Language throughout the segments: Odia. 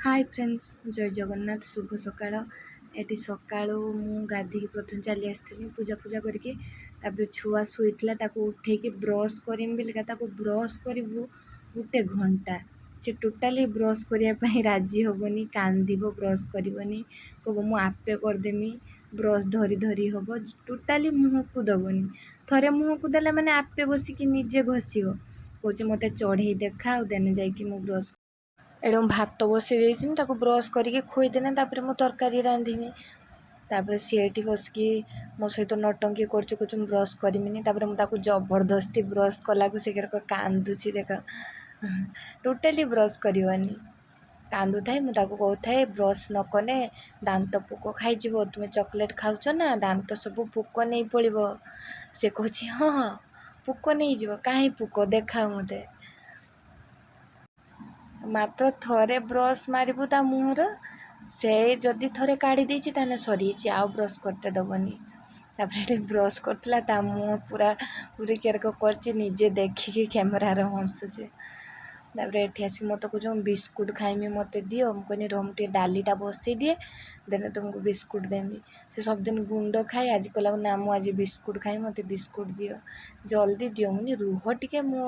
ହାଏ ଫ୍ରେଣ୍ଡସ୍, ଜୟ ଜଗନ୍ନାଥ। ଶୁଭ ସକାଳ। ଏଠି ସକାଳୁ ମୁଁ ଗାଧୋଇକି ପ୍ରଥମେ ଚାଲି ଆସିଥିଲି ପୂଜା ଫୂଜା କରିକି। ତାପରେ ଛୁଆ ଶୋଇଥିଲା, ତାକୁ ଉଠେଇକି ବ୍ରସ୍ କରିମି ବୋଲିକା। ତାକୁ ବ୍ରସ୍ କରିବୁ ଗୋଟେ ଘଣ୍ଟା, ସେ ଟୋଟାଲି ବ୍ରସ୍ କରିବା ପାଇଁ ରାଜି ହେବନି। କାନ୍ଦିବ, ବ୍ରସ୍ କରିବନି, କହିବ ମୁଁ ଆପେ କରିଦେମି। ବ୍ରସ୍ ଧରି ଧରି ହେବ, ଟୋଟାଲି ମୁହଁକୁ ଦେବନି। ଥରେ ମୁହଁକୁ ଦେଲା ମାନେ ଆପେ ବସିକି ନିଜେ ଘଷିବ। କହୁଛି ମୋତେ ଚଢ଼େଇ ଦେଖା ଆଉ ଦେନେ ଯାଇକି ମୁଁ ବ୍ରସ୍। ଏଇଠି ମୁଁ ଭାତ ବସେଇ ଦେଇଥିଲି, ତାକୁ ବ୍ରସ୍ କରିକି ଖୋଇଦେନେ ତାପରେ ମୁଁ ତରକାରୀ ରାନ୍ଧିବି। ତାପରେ ସିଏ ଏଠି ବସିକି ମୋ ସହିତ ନଟଙ୍କି କରୁଛି, କହୁଛି ମୁଁ ବ୍ରସ୍ କରିମିନି। ତାପରେ ମୁଁ ତାକୁ ଜବରଦସ୍ତି ବ୍ରସ୍ କଲାକୁ ସେ କାନ୍ଦୁଛି ଦେଖ। ଟୋଟାଲି ବ୍ରସ୍ କରିବନି, କାନ୍ଦୁଥାଏ। ମୁଁ ତାକୁ କହୁଥାଏ, ବ୍ରସ୍ ନ କଲେ ଦାନ୍ତ ପୋକ ଖାଇଯିବ, ତୁମେ ଚକୋଲେଟ୍ ଖାଉଛ ନା, ଦାନ୍ତ ସବୁ ପୋକ ନେଇ ପଳିବ। ସେ କହୁଛି ହଁ ହଁ, ପୋକ ନେଇଯିବ, କାହିଁ ପୋକ ଦେଖାଅ ମୋତେ। ମାତ୍ର ଥରେ ବ୍ରସ୍ ମାରିବୁ ତା ମୁହଁର, ସେ ଯଦି ଥରେ କାଢ଼ି ଦେଇଛି ତାହେଲେ ସରିଯାଇଛି, ଆଉ ବ୍ରସ୍ କରତେ ଦେବନି। ତାପରେ ଏଠି ବ୍ରସ୍ କରୁଥିଲା, ତା ମୁହଁ ପୁରା ପୁରି କେରକ କରିଛି, ନିଜେ ଦେଖିକି କ୍ୟାମେରାରେ ହସୁଛି। ତାପରେ ଏଠି ଆସିକି ମୋତେ କହୁଛି ମୁଁ ବିସ୍କୁଟ୍ ଖାଇମି, ମୋତେ ଦିଅ। ମୁଁ କହିନି ରହ, ମୁଁ ଟିକେ ଡାଲିଟା ବସେଇ ଦିଏ, ଦେନେ ତୁମକୁ ବିସ୍କୁଟ୍ ଦେମି। ସେ ସବୁଦିନ ଗୁଣ୍ଡ ଖାଏ, ଆଜି କହିଲା ନା ମୁଁ ଆଜି ବିସ୍କୁଟ୍ ଖାଇମି, ମୋତେ ବିସ୍କୁଟ୍ ଦିଅ, ଜଲ୍ଦି ଦିଅ। ମୁଁ ରୁହ ଟିକେ, ମୁଁ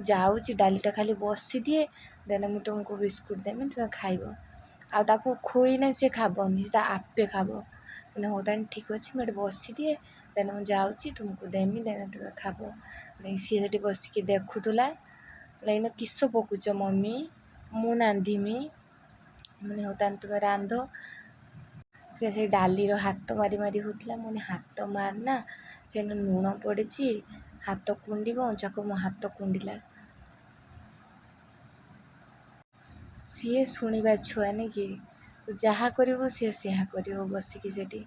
ଯାଉଛି, ଡାଲିଟା ଖାଲି ବସିଦିଏ, ଦେନେ ମୁଁ ତୁମକୁ ବିସ୍କୁଟ୍ ଦେମି, ତୁମେ ଖାଇବ। ଆଉ ତାକୁ ଖୋଇନେ ସେ ଖାବନି, ସେଟା ଆପେ ଖାବ। ମାନେ ହଉ ତାହେଲେ ଠିକ୍ ଅଛି, ମୁଁ ଏଠି ବସିଦିଏ, ଦେନେ ମୁଁ ଯାଉଛି, ତୁମକୁ ଦେମି, ଦେନେ ତୁମେ ଖାବ। ସିଏ ସେଠି ବସିକି ଦେଖୁଥିଲା। ଏଇନା କିସ ପକୁଛ ମମି, ମୁଁ ରାନ୍ଧିମି। ମାନେ ହଉ ତାହେଲେ ତୁମେ ରାନ୍ଧ। ସେ ସେଇ ଡାଲିର ହାତ ମାରି ମାରି ହେଉଥିଲା। ମୁଁ ହାତ ମାରନା, ସେ ଲୁଣ ପଡ଼ିଛି, ହାତ କୁଣ୍ଡିବ। ଯାକ ମୋ ହାତ କୁଣ୍ଡିଲା। ସିଏ ଶୁଣିବା ଛୁଆ ନି କି, ଯାହା କରିବୁ ସିଏ ସେହା କରିବ ବସିକି ସେଠି।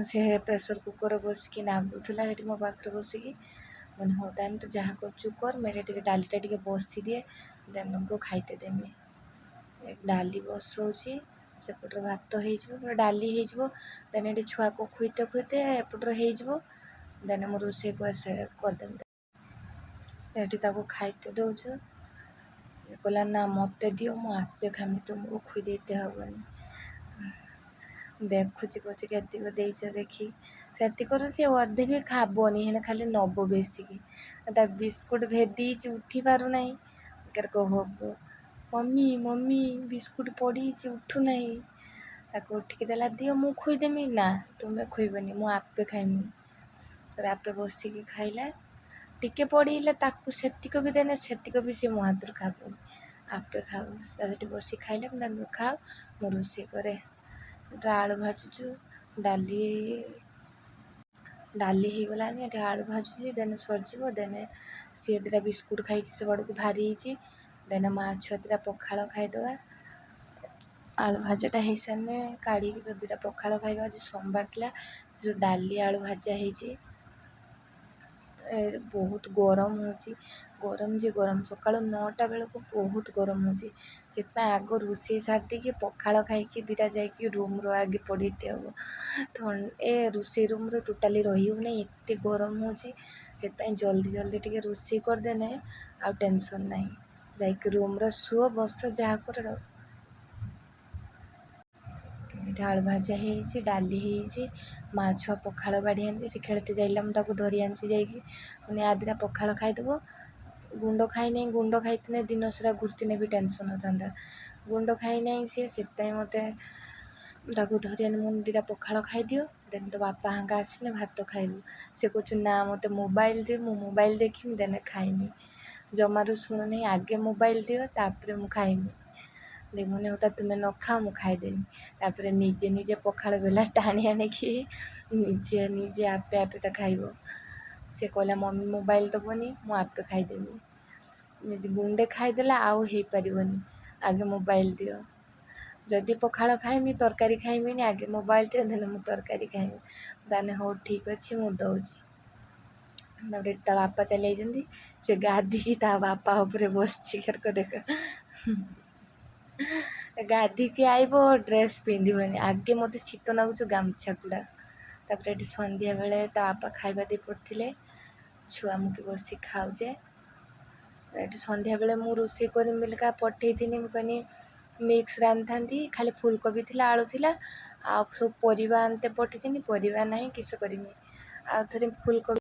ସେ ପ୍ରେସର୍ କୁକର୍ ବସିକି ନାଗୁଥିଲା ସେଠି ମୋ ପାଖରେ ବସିକି। ମାନେ ହଉ ତାହେଲେ ତୁ ଯାହା କରୁଛୁ କର, ମୁଁ ଏଇଟା ଟିକେ ଡାଲିଟା ଟିକେ ବସିଦିଏ, ଦେନ୍ ତୁମକୁ ଖାଇତେ ଦେମି। ଡାଲି ବସଉଛି, ସେପଟରେ ଭାତ ହେଇଯିବ, ପୁରା ଡାଲି ହେଇଯିବ। ଦେନ୍ ଏଠି ଛୁଆକୁ ଖୁଇତେ ଖୁଇତେ ଏପଟରେ ହେଇଯିବ, ଦେନ୍ ମୁଁ ରୋଷେଇ କରିଦେମି। ଏଠି ତାକୁ ଖାଇତେ ଦେଉଛୁ, କହିଲା ନା ମୋତେ ଦିଅ, ମୁଁ ଆପେ ଖାଇମି, ତୁମକୁ ଖୁଇ ଦେଇତେ ହେବନି। ଦେଖୁଛି, କହୁଛି କେତିକ ଦେଇଛ ଦେଖି। ସେତିକରୁ ସିଏ ଅଧେ ବି ଖାବନି, ହେନେ ଖାଲି ନେବ ବେଶିକି। ତା ବିସ୍କୁଟ୍ ଭେଦିଛି, ଉଠି ପାରୁନାହିଁ। କେରକ ହବ, ମମି ମମି ବିସ୍କୁଟ୍ ପଡ଼ିଛି, ଉଠୁନାହିଁ। ତାକୁ ଉଠିକି ଦେଲା, ଦିଅ ମୁଁ ଖୋଇଦେମି। ନା ତୁମେ ଖୋଇବନି, ମୁଁ ଆପେ ଖାଇମି। ତାରେ ଆପେ ବସିକି ଖାଇଲା। ଟିକେ ପଡ଼ିଲେ ତାକୁ ସେତିକ ବି ଦେନେ ସେତିକ ବି ସେ ମୋ ହାତରୁ ଖାବନି, ଆପେ ଖାବ। ସେଠି ବସିକି ଖାଇଲା। ମୁଁ ଖାଅ, ମୁଁ ରୋଷେଇ କରେ। ଗୋଟେ ଆଳୁ ଭାଜୁଛୁ, ଡାଲି ଡାଲି ହେଇଗଲାଣି, ଏଠି ଆଳୁ ଭାଜୁଛି, ଦେନେ ସରିଯିବ। ଦେନେ ସିଏ ଦୁଇଟା ବିସ୍କୁଟ୍ ଖାଇକି ସେଆଡ଼କୁ ବାହାରି ହେଇଛି। ଦେନେ ମା ଛୁଆ ଦୁଇଟା ପଖାଳ ଖାଇଦେବା। ଆଳୁ ଭଜାଟା ହେଇସାରିଲେ କାଢ଼ିକି ତ ଦୁଇଟା ପଖାଳ ଖାଇବା। ଆଜି ସୋମବାର ଥିଲା, ଯେଉଁ ଡାଲି ଆଳୁ ଭଜା ହେଇଛି। ବହୁତ ଗରମ ହେଉଛି, ଗରମ ଯେ ଗରମ, ସକାଳୁ 9ଟା ବେଳକୁ ବହୁତ ଗରମ ହେଉଛି। ସେଥିପାଇଁ ଆଗ ରୋଷେଇ ସାରିଦେଇକି ପଖାଳ ଖାଇକି ଦୁଇଟା ଯାଇକି ରୁମ୍ର ଆଗେ ପଡ଼ିତେ ହେବ। ଏ ରୋଷେଇ ରୁମ୍ର ଟୋଟାଲି ରହି ହେଉନାହିଁ, ଏତେ ଗରମ ହେଉଛି। ସେଥିପାଇଁ ଜଲ୍ଦି ଜଲ୍ଦି ଟିକେ ରୋଷେଇ କରିଦେନେ ଆଉ ଟେନସନ୍ ନାହିଁ, ଯାଇକି ରୁମ୍ର ଶୁଅ ବସ ଯାହା କର। ଏଇଠି ଆଳୁ ଭଜା ହେଇଛି, ଡାଲି ହେଇଛି, ମା ଛୁଆ ପଖାଳ ବାଢ଼ି ଆଣିଛି। ସେ ଖେଳିତେ ଯାଇଲା, ମୁଁ ତାକୁ ଧରି ଆଣିଛି ଯାଇକି। ମାନେ ଆ ଦିଟା ପଖାଳ ଖାଇଦେବ। ଗୁଣ୍ଡ ଖାଇନାହିଁ, ଗୁଣ୍ଡ ଖାଇଥିଲେ ଦିନ ସାରା ଘୁର୍ତ୍ତିନେ ବି ଟେନସନ୍ ନଥାନ୍ତା। ଗୁଣ୍ଡ ଖାଇନାହିଁ ସିଏ, ସେଥିପାଇଁ ମୋତେ ତାକୁ ଧରି ଆଣି ମୁଁ ଦୁଇଟା ପଖାଳ ଖାଇଦିଅ, ଦେନ୍ ତୋ ବାପା ହାଙ୍କା ଆସିଲେ ଭାତ ଖାଇବୁ। ସେ କହୁଛି ନା ମୋତେ ମୋବାଇଲ୍ ଦିଅ, ମୁଁ ମୋବାଇଲ୍ ଦେଖିମି ଦେନେ ଖାଇମି। ଜମାରୁ ଶୁଣୁନାହିଁ, ଆଗେ ମୋବାଇଲ୍ ଦିଅ ତାପରେ ମୁଁ ଖାଇମି। ଦେଖୁନି, ହଉ ତୁମେ ନ ଖାଅ, ମୁଁ ଖାଇଦେମି। ତାପରେ ନିଜେ ନିଜେ ପଖାଳ ବେଲା ଟାଣି ଆଣିକି ନିଜେ ନିଜେ ଆପେ ଆପେ ତା ଖାଇବ। ସେ କହିଲା ମମି ମୋବାଇଲ୍ ଦେବନି, ମୁଁ ଆପେ ଖାଇଦେମି। ଗୁଣ୍ଡେ ଖାଇଦେଲା ଆଉ ହେଇପାରିବନି, ଆଗେ ମୋବାଇଲ୍ ଦିଅ। ଯଦି ପଖାଳ ଖାଇମି ତରକାରୀ ଖାଇମିନି, ଆଗେ ମୋବାଇଲ୍ ଦିଅ ଦେନେ ମୁଁ ତରକାରୀ ଖାଇମି। ତାହେଲେ ହଉ ଠିକ୍ ଅଛି, ମୁଁ ଦେଉଛି। ତାପରେ ତା ବାପା ଚାଲି ଯାଇଛନ୍ତି, ସେ ଗାଧିକି ତା ବାପା ଉପରେ ବସିଛି। ଦେଖ, ଗାଧିକି ଆଇବ, ଡ୍ରେସ୍ ପିନ୍ଧିବନି, ଆଗେ ମୋତେ ଶୀତ ଲାଗୁଛି, ଗାମୁଛା ଗୁଡ଼ା। ତାପରେ ଏଠି ସନ୍ଧ୍ୟାବେଳେ ତା ବାପା ଖାଇବା ଦେଇ ପଡ଼ିଥିଲେ, ଛୁଆ ମୁକି ବସି ଖାଉଛେ। ଏଠି ସନ୍ଧ୍ୟାବେଳେ ମୁଁ ରୋଷେଇ କରିମି ବୋଲିକା ପଠେଇଥିନି। ମୁଁ କହିନି ମିକ୍ସ ରାନ୍ଧିଥାନ୍ତି, ଖାଲି ଫୁଲକୋବି ଥିଲା, ଆଳୁ ଥିଲା, ଆଉ ସବୁ ପରିବା ଆଣିତେ ପଠେଇଛନ୍ତି, ପରିବା ନାହିଁ, କିସ କରିମି। ଆଉ ଥରେ ଫୁଲକୋବି